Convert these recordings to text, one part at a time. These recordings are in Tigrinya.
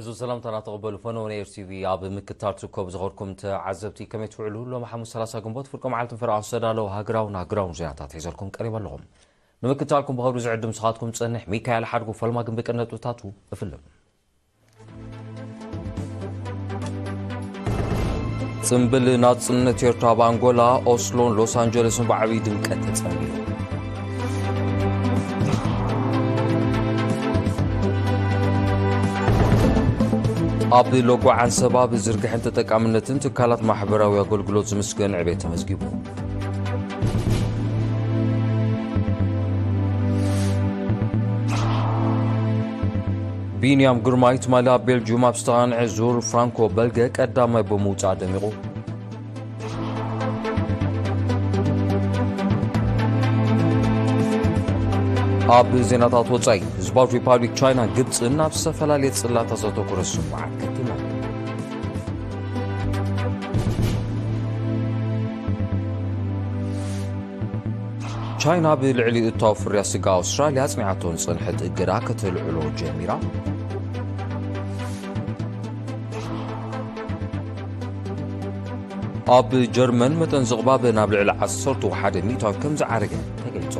እዚ ሰላምታና ተቐበሉ። ፈነወ ናይ ኤር ቲ ቪ ኣብ ምክትታል ትርከቡ ዝኸርኩም ተዓዘብቲ ከመይ ትውዕሉ? ሎሚ ሓሙስ ሰላሳ ግንቦት ፍርቂ መዓልትን ፈረቓን ዝተዳለዉ ሃገራውን ሃገራውን ዜናታት ሒዘልኩም ቀሪበ ኣለኹም። ንምክትታልኩም ብኸብሪ ዝዕድም ስኻትኩም ጸንሕ ሚካኤል ሓድጉ ፈልማ ግንቢ ቀነጥብታቱ እፍልም። ጽምብል ናጽነት ኤርትራ ኣብ ኣንጎላ፣ ኦስሎን ሎስ ኣንጀለስን ብዓብዪ ድምቀት ተጸንቢሩ። ኣብ ሎጎ ዓንሰባ ብዝርግሐን ተጠቃምነትን ትካላት ማሕበራዊ ኣገልግሎት ዝምስገን ዕቤት ተመዝጊቡ። ቢንያም ግርማይ ትማሊ ኣብ ቤልጅዩም ኣብ ዝተቓንዐ ዙር ፍራንኮ በልገ ቀዳማይ ብምውጻእ ደሚቑ። ኣብ ዜናታት ወጻኢ፣ ህዝባዊት ሪፓብሊክ ቻይናን ግብጽን ኣብ ዝተፈላለየ ጽላታት ዘተኮረ ስምምዓት ከቲመን። ቻይና ብልዕሊ እታው ፍርያት ስጋ ኣውስትራልያ ኣጽኒዓቶ ዝጸንሐት እገዳ ከተልዕሎ ጀሚራ። ኣብ ጀርመን መጠን ዝቕባበ ናብ ልዕሊ ዓሰርተ ሓደ ሚእታዊ ከም ዝዓረገ ተገሊጹ።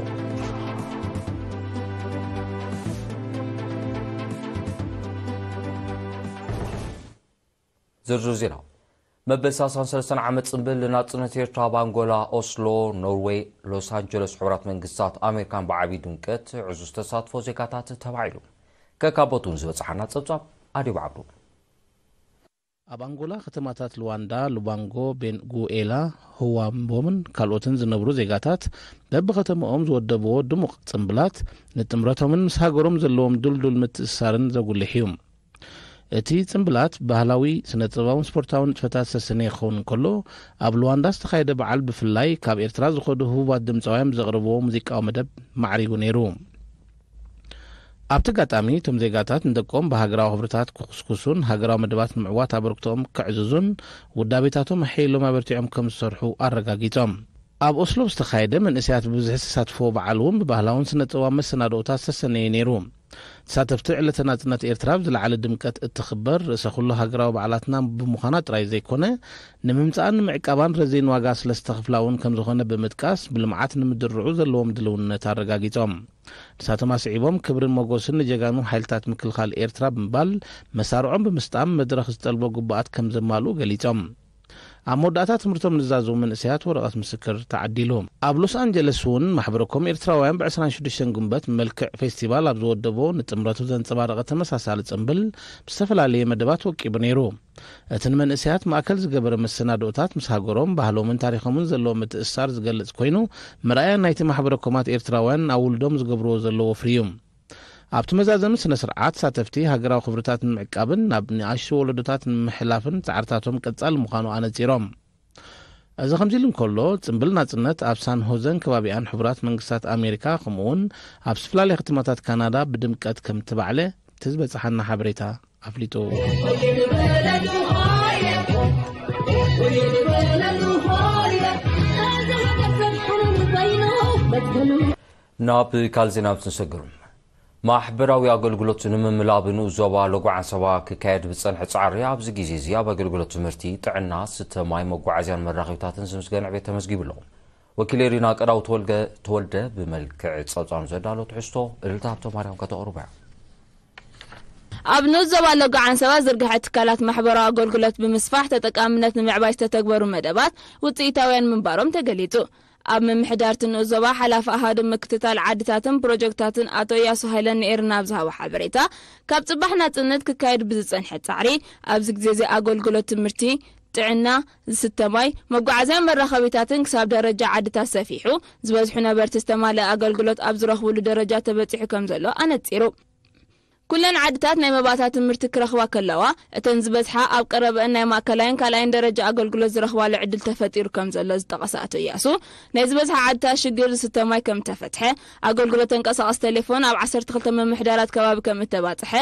ዝርዝር ዜና። መበል ሰላሳን ሰለስተን ዓመት ጽምብል ናጽነት ኤርትራ ኣብ ኣንጎላ፣ ኦስሎ፣ ኖርዌይ፣ ሎስ ኣንጀለስ፣ ሕቡራት መንግስታት ኣሜሪካን ብዓቢ ድምቀት ዕዙዝ ተሳትፎ ዜጋታት ተባዒሉ። ከካቦቱን ዝበጽሓና ጸብጻብ ኣዲብ ዓብዱ። ኣብ ኣንጎላ ከተማታት ሉዋንዳ፣ ሉባንጎ፣ ቤንጉኤላ፣ ሁዋምቦምን ካልኦትን ዝነብሩ ዜጋታት በብከተማኦም ዝወደብዎ ድሙቕ ጽምብላት ንጥምረቶምን ምስ ሃገሮም ዘለዎም ድልዱል ምትእስሳርን ዘጉልሕ እዩ። እቲ ጽምብላት ባህላዊ፣ ስነ-ጥበባውን ስፖርታውን ንጥፈታት ዝተሰነየ ክኸውን እንከሎ፣ ኣብ ሉዋንዳ ዝተኻየደ በዓል ብፍላይ ካብ ኤርትራ ዝኸዱ ህቡባት ድምጻውያን ብዘቕረብዎ ሙዚቃዊ መደብ ማዕሪጉ ነይሩ። ኣብቲ ኣጋጣሚ፣ እቶም ዜጋታት ንደቆም ብሃገራዊ ክብርታት ክኹስኩሱን ሃገራዊ መደባት ንምዕዋት ኣበርክቶኦም ከዕዝዙን ውዳቤታቶም ኣሐይሎም ኣበርቲዖም ከም ዝሰርሑ ኣረጋጊጾም። ኣብ ኦስሎ ዝተኻየደ መንእሰያት ብብዝሒ ዝተሳትፍዎ በዓል እውን ብባህላውን ስነ-ጥበባዊ መሰናድኦታት ዝተሰነየ ነይሩ። ተሳተፍቲ ዕለተ ናጽነት ኤርትራ ብዝለዓለ ድምቀት እትኽበር ርእሰ ኩሉ ሃገራዊ በዓላትና ብምዃና ጥራይ ዘይኮነ፣ ንምምጻኣን ንምዕቃባን ረዚን ዋጋ ስለ ዝተኽፍላ እውን ከም ዝኾነ ብምጥቃስ፣ ብልምዓት ንምድርዑ ዘለዎም ድልውነት ኣረጋጊጾም። ንሳቶም ኣስዒቦም፣ ክብርን ሞጎስን ንጀጋኑ ሓይልታት ምክልኻል ኤርትራ ብምባል፣ መሳርዖም ብምስጣም መድረኽ ዝጠልቦ ግቡኣት ከም ዘማልኡ ገሊጾም። ኣብ መወዳእታ ትምህርቶም ንዝዛዘሙ መንእሰያት ወረቐት ምስክር ተዓዲሉ። ኣብ ሎስ ኣንጀለስ እውን ማሕበረ ኮም ኤርትራውያን ብ ዕስራን ሽዱሽተን ግንቦት ብመልክዕ ፌስቲቫል ኣብ ዝወደቦ ንጥምረቱ ዘንጸባረቐ ተመሳሳሊ ጽምብል ብዝተፈላለየ መደባት ወቂቡ ነይሩ። እቲ ንመንእሰያት ማእከል ዝገበረ መሰናድኦታት ምስ ሃገሮም፣ ባህሎምን ታሪኾምን ዘለዎ ምትእስሳር ዝገልጽ ኮይኑ፣ መርኣያ ናይቲ ማሕበረ ኮማት ኤርትራውያን ኣብ ውልዶም ዝገብርዎ ዘለዎ ፍርዩ። ኣብቲ መዛዘሚ ስነ ስርዓት፣ ተሳተፍቲ ሃገራዊ ክብርታት ንምዕቃብን ናብ ንኣሽቱ ወለዶታት ንምሕላፍን ጻዕርታቶም ቀጻሊ ምዃኑ ኣነጺሮም። እዚ ከምዚ ኢሉ እንከሎ፣ ጽምብል ናጽነት ኣብ ሳን ሆዘን ከባቢኣን ሕቡራት መንግስታት ኣሜሪካ፣ ከምኡ'ውን ኣብ ዝተፈላለያ ከተማታት ካናዳ ብድምቀት ከም እተባዕለ እቲ ዝበጽሓና ሓበሬታ ኣፍሊጡ። ናብ ካልእ ዜና ምስ ንሰግር፣ ማሕበራዊ ኣገልግሎት ንምምላእ ኣብ ንኡስ ዞባ ሎጎ ዓንሰባ ክካየድ ብዝጸንሐ ጻዕሪ፣ ኣብዚ ግዜ እዚ ኣብ ኣገልግሎት ትምህርቲ፣ ጥዕና፣ ስተ ማይ፣ መጓዓዝያን መራኸቢታትን ዝምስገን ዕቤት ተመዝጊቡ ኣሎ። ወኪል ኤሪና ቀዳው ተወልገ-፣ ተወልደ ብመልክዕ ጸብጻብ ዘዳሎ ትሕዝቶ እልልታ ሃብተማርያም ከተቕርቦ እያ። ኣብ ንኡስ ዞባ ሎጎ ዓንሰባ ዝርግሐ ትካላት ማሕበራዊ ኣገልግሎት ብምስፋሕ ተጠቃምነት ንምዕባይ ዝተተግበሩ መደባት ውጽኢታውያን ምንባሮም ተገሊጹ። ኣብ ምምሕዳር እቲ ንኡስ ዞባ ሓላፊ ኣሃዱ ምክትታል ዓድታትን ፕሮጀክታትን ኣቶ እያሱ ሃይለ ንኤርና ኣብ ዝሃቦ ሓበሬታ፣ ካብ ጽባሕ ናጽነት ክካየድ ብዝጸንሐ ጻዕሪ፣ ኣብዚ ግዜ እዚ ኣገልግሎት ትምህርቲ፣ ጥዕና፣ ዝስተ ማይ፣ መጓዓዝያን መራኸቢታትን ክሳብ ደረጃ ዓድታት ሰፊሑ፣ ዝበዝሑ ነበርቲ ዝተማልአ ኣገልግሎት ኣብ ዝረኽብሉ ደረጃ ተበጺሑ ከም ዘሎ ኣነጺሩ። ኩለን ዓድታት ናይ መባእታ ትምህርቲ ክረኽባ ከለዋ፣ እተን ዝበዝሓ ኣብ ቀረበአን ናይ ማእከላይን ካልኣይን ደረጃ ኣገልግሎት ዝረኽባሉ ዕድል ተፈጢሩ ከም ዘሎ ዝጠቐሰ ኣቶ እያሱ፣ ናይ ዝበዝሓ ዓድታት ሽግር ዝስተ ማይ ከም እተፈትሐ፣ ኣገልግሎት ተንቀሳቓሲ ቴሌፎን ኣብ ዓሰርተ ክልተ ምምሕዳራት ከባቢ ከም እተባጽሐ፣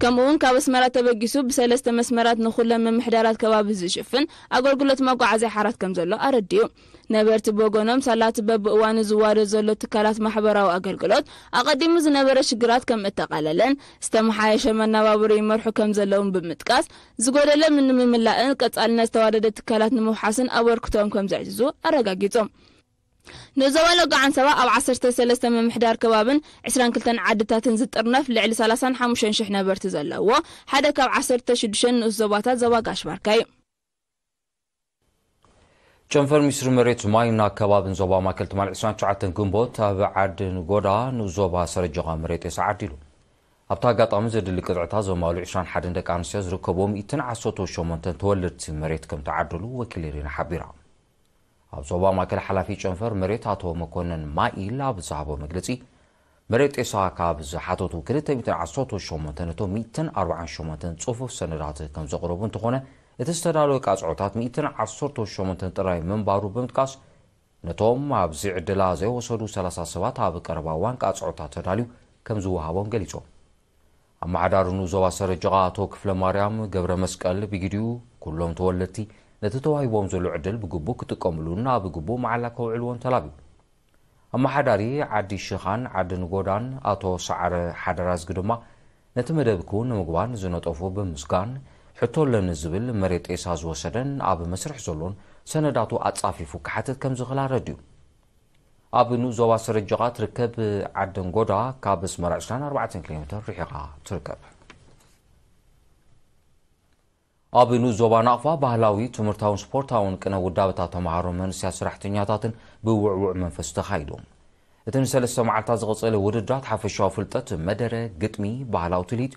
ከምኡ'ውን ካብ ኣስመራ ተበጊሱ ብሰለስተ መስመራት ንኹለን ምምሕዳራት ከባቢ ዝሽፍን ኣገልግሎት መጓዓዝያ ሓራት ከም ዘሎ ኣረዲኡ። ነበርቲ ብወገኖም፣ ሳላ እቲ በብእዋኑ ዝዋደድ ዘሎ ትካላት ማሕበራዊ ኣገልግሎት ኣቐዲሙ ዝነበረ ሽግራት ከም እተቓለለን፣ ዝተመሓየሸ መናባብሮ ይመርሑ ከም ዘለውን ብምጥቃስ፣ ዝጎደለ ንምምላእን ቀጻልነት ዝተዋደደ ትካላት ንምውሓስን ኣበርክቶኦም ከም ዘዕዝዙ ኣረጋጊጾም። ንዞባ ሎጋ ዓንሰባ ኣብ ዓሰርተ ሰለስተ ምምሕዳር ከባብን ዕስራን ክልተን ዓድታትን ዝጥርነፍ ልዕሊ ሰላሳን ሓሙሽተን ሽሕ ነበርቲ ዘለዎ ሓደ ካብ ዓሰርተ ሽዱሽተ ንኡስ ዞባታት ዞባ ጋሽ ባርካ እዩ። ጨንፈር ሚኒስትሪ መሬት፣ ማይን ኣከባብን ዞባ ማእከል ትማሊ ዕስራን ትሽዓተን ግንቦት ኣብ ዓዲ ንጎዳ ንኡስ ዞባ ሰረጀቓ መሬት ጤሳ ዓዲሉ። ኣብቲ ኣጋጣሚ ዘድሊ ቅጥዕታት ዘማልኡ ዕስራን ሓደን ደቂ ኣንስትዮ ዝርከብዎም ሚእትን ዓሰርተ ሸሞንተን ተወለድቲ መሬት ከም ተዓደሉ ወኪል ኤሪና ሓቢራ። ኣብ ዞባ ማእከል ሓላፊ ጨንፈር መሬት ኣቶ መኮነን ማኢል ኣብ ዝሃቦ መግለጺ፣ መሬት ጤሳ ካብ ዝሓተቱ ክልተ ሚእትን ዓሰርተ ሸሞንተ ነቶም ሚእትን ኣርባዓን ሸሞንተን ጽፉፍ ሰነዳት ከም ዘቕረቡ እንተኾነ፣ እቲ ዝተዳለወ ቃጽዖታት ሚእትን ዓሰርተ ሸሞንተን ጥራይ ምንባሩ ብምጥቃስ፣ ነቶም ኣብዚ ዕድላ ዘይወሰዱ ሰላሳ ሰባት ኣብ ቀረባ እዋን ቃጽዖታት ተዳልዩ ከም ዝወሃቦም ገሊጾም። ኣመሓዳሪ ንኡስ ዞባ ሰረጀቓ ኣቶ ክፍለ ማርያም ገብረ መስቀል ብግዲኡ፣ ኩሎም ተወለድቲ ነቲ ተዋሂቦም ዘሎ ዕድል ብግቡእ ክጥቀምሉን ኣብ ግቡእ መዓላ ከውዕልዎን ተላብዩ። ኣመሓዳሪ ዓዲ ሽኻን ዓዲ ንጎዳን ኣቶ ሰዓረ ሓደራዝጊ ድማ፣ ነቲ መደብ ክውን ንምግባር ንዝነጠፉ ብምስጋን፣ ሕቶ ኣለኒ ዝብል መሬት ጤሳ ዝወሰደን ኣብ መስርሕ ዘሎን ሰነዳቱ ኣጻፊፉ ክሓትት ከም ዝኽእል ኣረዲኡ። ኣብ ንኡስ ዞባ ሰረጀቓ ትርከብ ዓዲ ንጎዳ ካብ ኣስመራ ዕስራን ኣርባዕተን ኪሎ ሜትር ርሒቓ ትርከብ። ኣብ ንኡስ ዞባ ናቕፋ ባህላዊ፣ ትምህርታውን ስፖርታውን ቅነ ውዳበታት ተምሃሮ፣ መንእሰያት፣ ሰራሕተኛታትን ብውዕዉዕ መንፈስ ተኻይዱ። እቲ ንሰለስተ መዓልታት ዝቐጸለ ውድድራት ሓፈሻዊ ፍልጠት፣ መደረ፣ ግጥሚ፣ ባህላዊ ትልሂት፣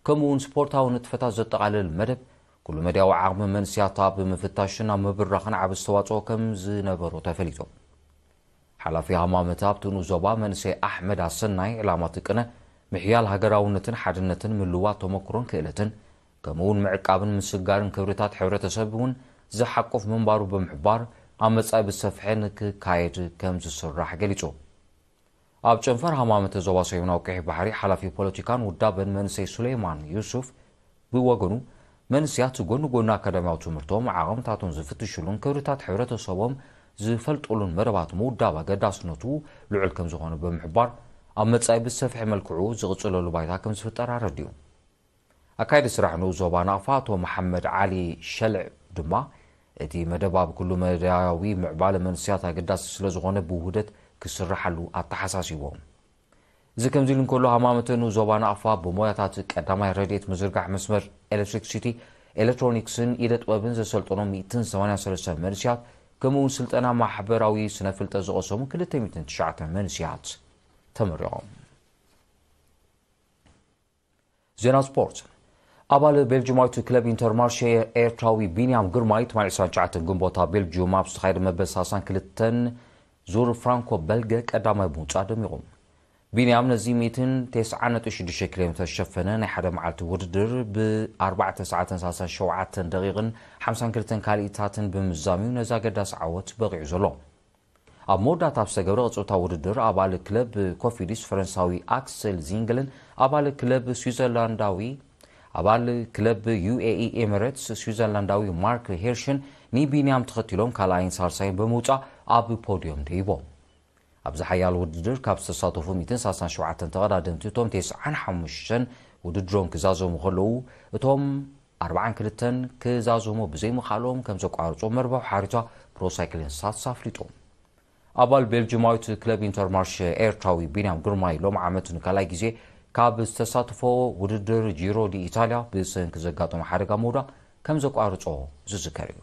ከምኡ እውን ስፖርታዊ ንጥፈታት ዘጠቓልል መደብ፣ ኩሉ መዳያዊ ዓቕሚ መንእሰያት ኣብ ምፍታሽን ኣብ ምብራኽን ዓቢ ኣስተዋጽኦ ከም ዝነበሮ ተፈሊጡ። ሓላፊ ሃማመተ ኣብቲ ንኡስ ዞባ መንእሰይ ኣሕመድ ኣሰናይ፣ ዕላማ እቲ ቅነ ምሕያል ሃገራውነትን ሓድነትን፣ ምልዋጥ ተመክሮን ክእለትን፣ ከምኡ እውን ምዕቃብን ምስግጋርን ክብርታት ሕብረተሰብ እውን ዝሓቁፍ ምንባሩ ብምሕባር፣ ኣብ መጻኢ ብዝሰፍሐ ንክካየድ ከም ዝስራሕ ገሊጹ። ኣብ ጨንፈር ሃማመተ ዞባ ሰሜናዊ ቀይሕ ባሕሪ ሓላፊ ፖለቲካን ውዳበን መንእሰይ ሱሌይማን ዩሱፍ ብወገኑ፣ መንእሰያት ጎኒ ጎኒ ኣካዳሚያዊ ትምህርቶም ዓቕምታቶም ዝፍትሽሉን ክብርታት ሕብረተሰቦም ዝፈልጥሉን መደባት ምውዳብ ኣገዳስነቱ ልዑል ከም ዝኾነ ብምሕባር፣ ኣብ መጻኢ ብዝሰፍሐ መልክዑ ዝቕጽለሉ ባይታ ከም ዝፍጠር ኣረዲኡ። ኣካይዲ ስራሕ ንኡስ ዞባ ናቕፋ ኣቶ መሓመድ ዓሊ ሸልዕ ድማ፣ እቲ መደብ ኣብ ኩሉ መዳያዊ ምዕባለ መንእሰያት ኣገዳሲ ስለ ዝኾነ ብውህደት ክስርሓሉ ኣተሓሳሲቦም። እዚ ከምዚ ኢሉ እንከሎ፣ ሃማመተ ንኡስ ዞባ ናቕፋ ብሞያታት ቀዳማይ ረድኤት፣ ምዝርጋሕ መስመር ኤሌክትሪክሲቲ፣ ኤሌክትሮኒክስን ኢደ ጥበብን ዘሰልጠኖም ሚእትን ሰማንያን ሰለስተን መንእሰያት፣ ከምኡ እውን ስልጠና ማሕበራዊ ስነ ፍልጠት ዝቐሰሙ ክልተ ሚእትን ትሽዓተን መንእሰያት ተመሪቖም። ዜና ስፖርት። ኣባል ቤልጅማዊት ክለብ ኢንተርማርሼ ኤርትራዊ ቢንያም ግርማይ ትማሊ ዕስራን ትሽዓተን ግንቦት ኣብ ቤልጅዩም ኣብ ዝተኻየደ መበል ሰላሳን ክልተን ዙር ፍራንኮ በልገ ቀዳማይ ብምውጻእ ደሚቑ። ቢንያም ነዚ ሚእትን ተስዓን ነጥቢ ሽዱሽተ ኪሎ ሜትር ዝሸፈነ ናይ ሓደ መዓልቲ ውድድር ብ ኣርባዕተ ሰዓትን ሰላሳን ሸውዓተን ደቂቕን ሓምሳን ክልተን ካልኢታትን ብምዝዛም እዩ ነዚ ኣገዳሲ ዓወት በቒዑ ዘሎ። ኣብ መወዳእታ ኣብ ዝተገብረ ቅጽብታ ውድድር፣ ኣባል ክለብ ኮፊዲስ ፈረንሳዊ ኣክሰል ዚንግልን ኣባል ክለብ ስዊዘርላንዳዊ ኣባል ክለብ ዩ ኤ ኢ ኤሚሬትስ ስዊዘርላንዳዊ ማርክ ሄርሽን ንቢንያም ተኸቲሎም ካልኣይን ሳልሳይን ብምውጻእ ኣብ ፖድዮም ደይቦም። ኣብዚ ሓያል ውድድር ካብ ዝተሳተፉ ሚእትን ሰላሳን ሸውዓተን ተቐዳደምቲ፣ እቶም ተስዓን ሓሙሽተን ውድድሮም ክዛዘሙ ከለዉ፣ እቶም ኣርባዓን ክልተን ክዛዘሙ ብዘይምኽኣሎም ከም ዘቋርጹ መርበብ ሓሪታ ፕሮ ሳይክሊን ስታትስ ኣፍሊጡ። ኣባል ቤልጅማዊት ክለብ ኢንተርማርሽ ኤርትራዊ ቢንያም ግርማይ ሎም ዓመት ንካልኣይ ግዜ ካብ ዝተሳተፎ ውድድር ጂሮ ዲ ኢታልያ ብሰንኪ ዘጋጠሞ ሓደጋ ምውዳቕ ከም ዘቋርጾ ዝዝከር እዩ።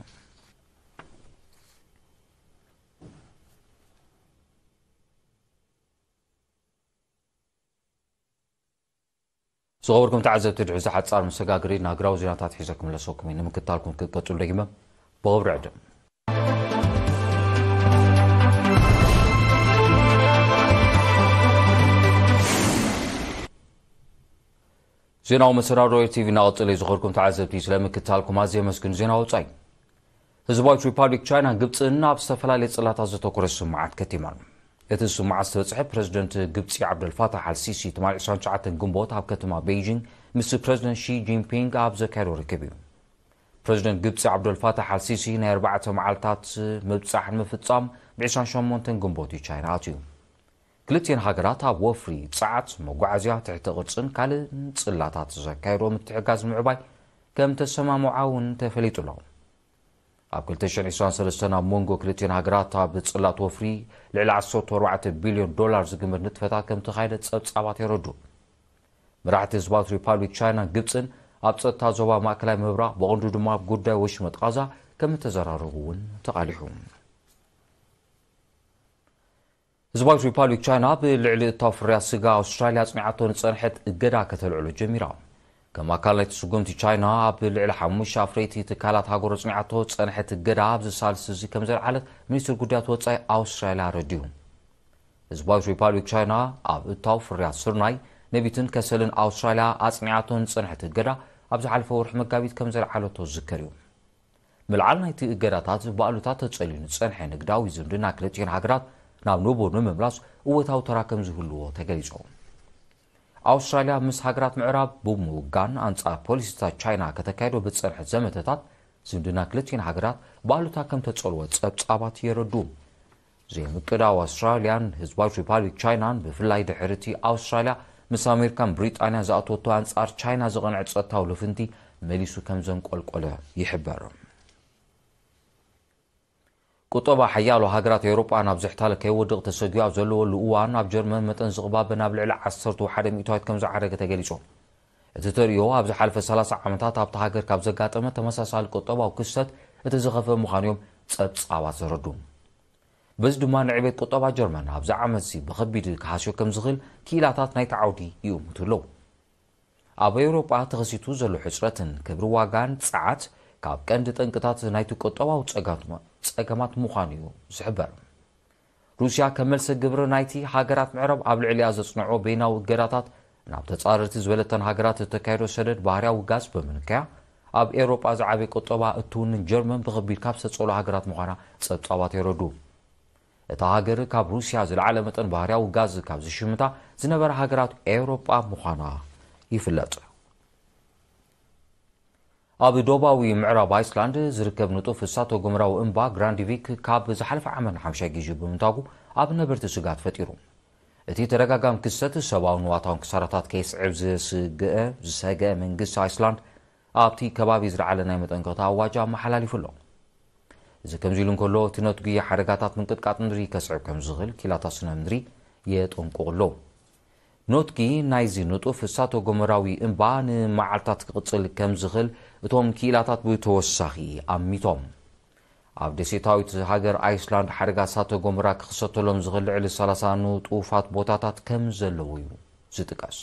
ዝኸበርኩም ተዓዘብቲ፣ ድሕሪ እዚ ሓጻር መሰጋገሪ ናግራዊ ዜናታት ሒዘ ክምለሰኩም እየ። ንምክትታልኩም ክትቀጽሉ ደጊመ ብኽብሪ ዕድም። ዜናዊ መሰናዶ ኤ ቲ ቪ እናቐጸለ እዩ። ዝኸበርኩም ተዓዘብቲ፣ ስለ ምክትታልኩም ኣዝየ የመስግን። ዜና ወጻኢ። ህዝባዊት ሪፓብሊክ ቻይናን ግብጽን ኣብ ዝተፈላለየ ጽላታት ዘተኮረ ስምምዓት ከቲመን። እቲ ስምምዓት ዝተበጽሐ ፕረዚደንት ግብጺ ዓብደልፋታሕ ኣልሲሲ ትማሊ ዕስራን ትሽዓተን ግንቦት ኣብ ከተማ ቤይጂንግ ምስ ፕረዚደንት ሺ ጂንፒንግ ኣብ ዘካየዶ ርክብ እዩ። ፕረዚደንት ግብጺ ዓብደልፋታሕ ኣልሲሲ ናይ ኣርባዕተ መዓልታት ምብጻሕ ንምፍጻም ብ ዕስራን ሸሞንተን ግንቦት እዩ ቻይና ኣትዩ። ክልቲኤን ሃገራት ኣብ ወፍሪ ጸዓት፣ መጓዓዝያ፣ ትሕተ ቅርጽን ካልእን ጽላታት ዘካየዶ ምትሕጋዝ ምዕባይ ከም ተሰማምዓ እውን ተፈሊጡ ኣሎ። ኣብ ክልተ ሽሕን ዕስራን ሰለስተን ኣብ መንጎ ክልቲኤን ሃገራት ኣብ ጽላት ወፍሪ ልዕሊ ዓሰርተ ኣርባዕተ ቢልዮን ዶላር ዝግመት ንጥፈታት ከም ተኻየደ ጸብጻባት የረዱ። መራሕቲ ህዝባዊት ሪፓብሊክ ቻይናን ግብጽን ኣብ ጸጥታ ዞባ ማእከላይ ምብራቕ፣ ብቐንዱ ድማ ኣብ ጉዳይ ወሽመጥ ቓዛ ከም እተዘራረቡ እውን ተቓሊሑ። ህዝባዊት ሪፓብሊክ ቻይና ኣብ ልዕሊ እታው ፍርያት ስጋ ኣውስትራልያ ኣጽኒዓቶ ንጸንሐት እገዳ ከተልዕሎ ጀሚራ። ከም ኣካል ናይቲ ስጉምቲ፣ ቻይና ኣብ ልዕሊ ሓሙሽተ ኣፍረይቲ ትካላት ሃገሩ ኣጽኒዓቶ ጸንሐት እገዳ ኣብዚ ሳልስቲ እዚ ከም ዘልዓለት ሚኒስትሪ ጉዳያት ወጻኢ ኣውስትራልያ ኣረዲኡ። ህዝባዊት ሪፓብሊክ ቻይና ኣብ እታው ፍርያት ስርናይ፣ ነቢትን ከሰልን ኣውስትራልያ ኣጽኒዓቶ ንጸንሐት እገዳ ኣብ ዝሓለፈ ወርሒ መጋቢት ከም ዘልዓለቶ ዝዝከር እዩ። ምልዓል ናይቲ እገዳታት ብኣሉታ ተጸልዩ ንጸንሐ ንግዳዊ ዝምድና ክልቲኤን ሃገራት ናብ ንቡር ንምምላስ እወታዊ ተራ ከም ዝህልዎ ተገሊጹ። ኣውስትራልያ ምስ ሃገራት ምዕራብ ብምውጋን ኣንጻር ፖሊሲታት ቻይና ከተካይዶ ብዝጸንሐት ዘመተታት፣ ዝምድና ክልቲኤን ሃገራት ብኣሉታ ከም ተጸልወ ጸብጻባት የረዱ። ዘይምቅዳው ኣውስትራልያን ህዝባዊት ሪፓብሊክ ቻይናን፣ ብፍላይ ድሕሪ እቲ ኣውስትራልያ ምስ ኣሜሪካን ብሪጣንያን ዝኣተወቶ ኣንጻር ቻይና ዝቐንዐ ጸጥታዊ ልፍንቲ፣ መሊሱ ከም ዘንቆልቆለ ይሕበር። ቁጠባ ሓያሎ ሃገራት ኤውሮጳ ናብ ዝሕታለ ከይወድቕ ተሰጊኡ ኣብ ዘለወሉ እዋን፣ ኣብ ጀርመን መጠን ዝቕባበ ናብ ልዕሊ ዓሰርተ ሓደ ሚእታዊት ከም ዝዓረገ ተገሊጹ። እቲ ተርእዮ ኣብ ዝሓለፈ ሰላሳ ዓመታት ኣብታ ሃገር ካብ ዘጋጠመ ተመሳሳሊ ቁጠባዊ ክስተት እቲ ዝኸፍአ ምዃኑ እዮም ጸብጻባት ዘረዱ። በዚ ድማ ንዕቤት ቁጠባ ጀርመን ኣብዚ ዓመትዚ ብኸቢድ ክሃስዮ ከም ዝኽእል ክኢላታት ናይቲ ዓውዲ ይእምቱ ኣለዉ። ኣብ ኤውሮጳ ተኸሲቱ ዘሎ ሕጽረትን ክብሪ ዋጋን ጸዓት ካብ ቀንዲ ጠንቅታት ናይቲ ቁጠባዊ ጸጋት-፣ ጸገማት ምዃኑ እዩ ዝሕበር። ሩስያ ከም መልሰ ግብሪ ናይቲ ሃገራት ምዕራብ ኣብ ልዕሊኣ ዘጽንዖ በይናዊ እገዳታት ናብ ተጻረርቲ ዝበለተን ሃገራት እተካየዶ ሰደድ ባህርያዊ ጋዝ ብምንካያ፣ ኣብ ኤውሮጳ ዝዓበየ ቁጠባ እትውንን ጀርመን ብኸቢድ ካብ ዝተጸሉ ሃገራት ምዃና ጸብጻባት የረዱ። እታ ሃገር ካብ ሩስያ ዝለዓለ መጠን ባህርያዊ ጋዝ ካብ ዝሽምታ ዝነበራ ሃገራት ኤውሮጳ ምዃና ይፍለጥ። ኣብ ዶባዊ ምዕራብ ኣይስላንድ ዝርከብ ንጡፍ እሳተ ጎመራዊ እምባ ግራንዲቪክ ካብ ዝሓለፈ ዓመት ንሓምሻይ ግዜ ብምንታጉ ኣብ ነበርቲ ስግኣት ፈጢሩ። እቲ ተደጋጋሚ ክስተት ሰብኣውን ንዋታውን ክሳራታት ከየስዕብ ዝስግአ-፣ ዝሰግአ መንግስቲ ኣይስላንድ ኣብቲ ከባቢ ዝለዓለ ናይ መጠንቀቕታ ኣዋጅ ኣመሓላሊፉ ኣሎ። እዚ ከምዚ ኢሉ እንከሎ፣ እቲ ነትጒ ሓደጋታት ምንቅጥቃጥ ምድሪ ከስዕብ ከም ዝኽእል ኪላታት ስነ ምድሪ የጠንቅቑ ኣለዉ። ኖትጊ ናይዚ ንጡፍ እሳተ ጎመራዊ እምባ ንመዓልታት ክቕጽል ከም ዝኽእል እቶም ክኢላታት ብተወሳኺ ኣሚቶም። ኣብ ደሴታዊት ሃገር ኣይስላንድ ሓደጋ እሳተ ጎመራ ክኽሰተሎም ዝኽእል ልዕሊ ሰላሳ ንጡፋት ቦታታት ከም ዘለዉ እዩ ዝጥቀስ።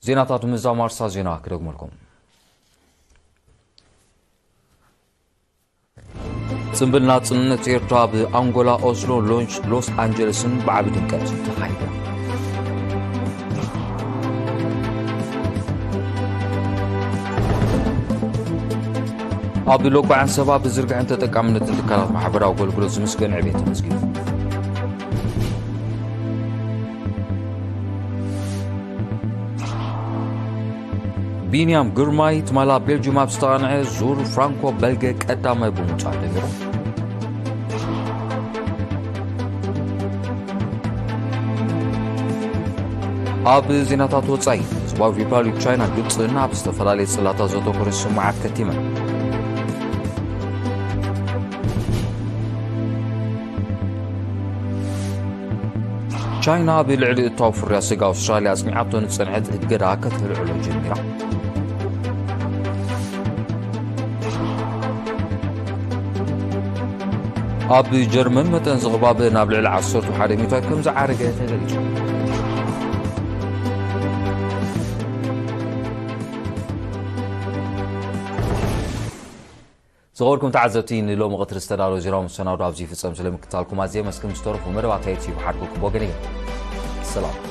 ዜናታት ምዛም ኣርሳ ዜና ክደግመልኩም። ጽምብል ናጽነት ኤርትራ ኣብ ኣንጎላ ኦስሎ፣ ሎንጅ፣ ሎስ ኣንጀለስን ብዓቢ ድምቀት ተኻይደ። ኣብ ሎጎ ዓንሰባ ብዝርግሐን ተጠቃምነትን ትካላት ማሕበራዊ ኣገልግሎት ዝምስገን ዕቤት ተመዝጊቡ። ቢንያም ግርማይ ትማሊ ኣብ ቤልጅም ኣብ ዝተቓንዐ ዙር ፍራንኮ በልገ ቀዳማይ ብምውጻእ ደሚሩ። ኣብ ዜናታት ወጻኢ፣ ህዝባዊ ሪፓብሊክ ቻይና ግብጽን ኣብ ዝተፈላለየ ጽላታት ዘተኮረ ስምምዓት ከቲመን። ቻይና ኣብ ልዕሊ እታው ፍርያት ስጋ ኣውስትራልያ ኣጽኒዓቶ ንጸንሐት እገዳ ከተልዕሎ ጀሚራ። ኣብ ጀርመን መጠን ዝቕባበ ናብ ልዕሊ ዓሰርተ ሓደ ሚእታዊት ከም ዝዓረገ ተገሊጹ። ዝኸበርኩም ተዓዘብቲ፣ ንሎሚ ቀትሪ ዝተዳለወ ዜናዊ መሰናዶ ኣብዚ ይፍጸም። ስለ ምክታልኩም ኣዝየ መስክን። ዝተረፉ መደባት ኣየትዩ ብሓድኩ ክቦገን እየ። ሰላም።